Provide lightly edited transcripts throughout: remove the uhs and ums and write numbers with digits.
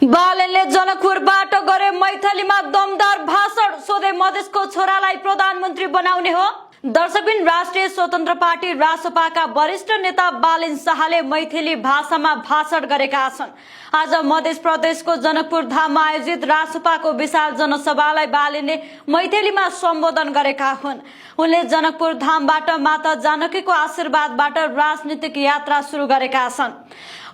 बालनले जनकपुरबाट गरे मैथिलीमा दमदार भाषण, सोधे मधेसको छोरालाई प्रधानमन्त्री बनाउने हो। दर्शकबिन राष्ट्रिय स्वतन्त्र पार्टी रासपाका वरिष्ठ नेता बालेन शाहले मैथिली भाषामा भाषण गरेका छन्। आज मध्य प्रदेशको जनकपुर धाममा आयोजित रासपाको विशाल जनसभालाई बालेनले मैथिलीमा सम्बोधन गरेका हुन्। उनले जनकपुर धामबाट माता जानकीको आशीर्वादबाट राजनीतिक यात्रा सुरु गरेका छन्।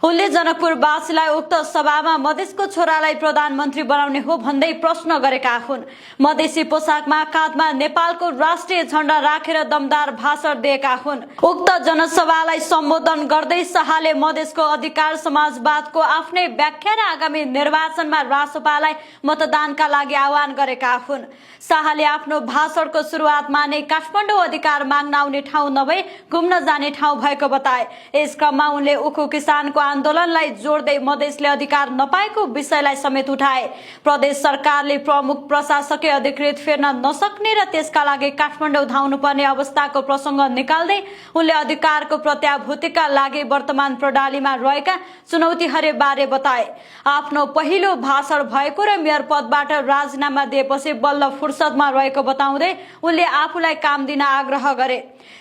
उनले जनकपुरवासीलाई उक्त सभामा मधेसको छोरालाई प्रधानमन्त्री बनाउने हो भन्दै प्रश्न गरेका हुन्। मधेसी पोसाकमा काँधमा नेपालको राष्ट्रिय झण्डा राखेर दमदार भाषण दिएका हुन्। उक्त जनसभालाई सम्बोधन गर्दै शाहले मधेसको अधिकार समाजवादको आफ्नै व्याख्या र आगामी निर्वाचनमा रासपालाई मतदानका लागि आह्वान गरेका हुन्। शाहले आफ्नो भाषणको सुरुवातमा नै काठमाडौँ अधिकार माग्न आउने ठाउँ नभई घुम्न जाने ठाउँ भएको बताए। यस क्रममा उनले उखु किसानको आन्दोलनलाई जोड्दै मधेसले अधिकार नपाएको विषयलाई समेत उठाए। प्रदेश सरकारले प्रमुख प्रशासकीय अधिकृत फेर्न नसक्ने र त्यसका लागि काठमाडौँ धाउनुपर्ने अवस्थाको प्रसंग निकाल्दै उनले अधिकारको प्रत्याभूतिका लागि वर्तमान प्रणालीमा रहेका चुनौतीहरू बारे बताए। आफ्नो पहिलो भाषण भएको र मेयर पदबाट राजीनामा दिएपछि बल्ल फुर्सदमा रहेको बताउँदै उनले आफूलाई काम दिन आग्रह गरे।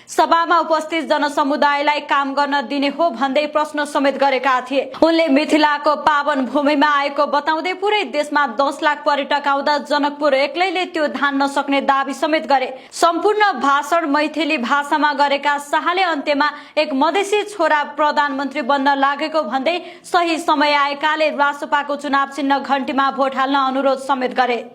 सभामा उपस्थित जनसमुदायलाई काम गर्न दिने हो भन्दै प्रश्न समेत गरेका थिए। उनले मिथिलाको पावन भूमिमा आएको बताउँदै पुरै देशमा 10 लाख पर्यटक आउँदा जनकपुर एक्लैले त्यो धान्न सक्ने दावी समेत गरे। सम्पूर्ण भाषण मैथिली भाषामा गरेका शाहले अन्त्यमा एक मधेसी छोरा प्रधानमन्त्री बन्न लागेको भन्दै सही समय आएकाले रासपाको चुनाव चिन्ह घण्टीमा भोट हाल्न अनुरोध समेत गरे।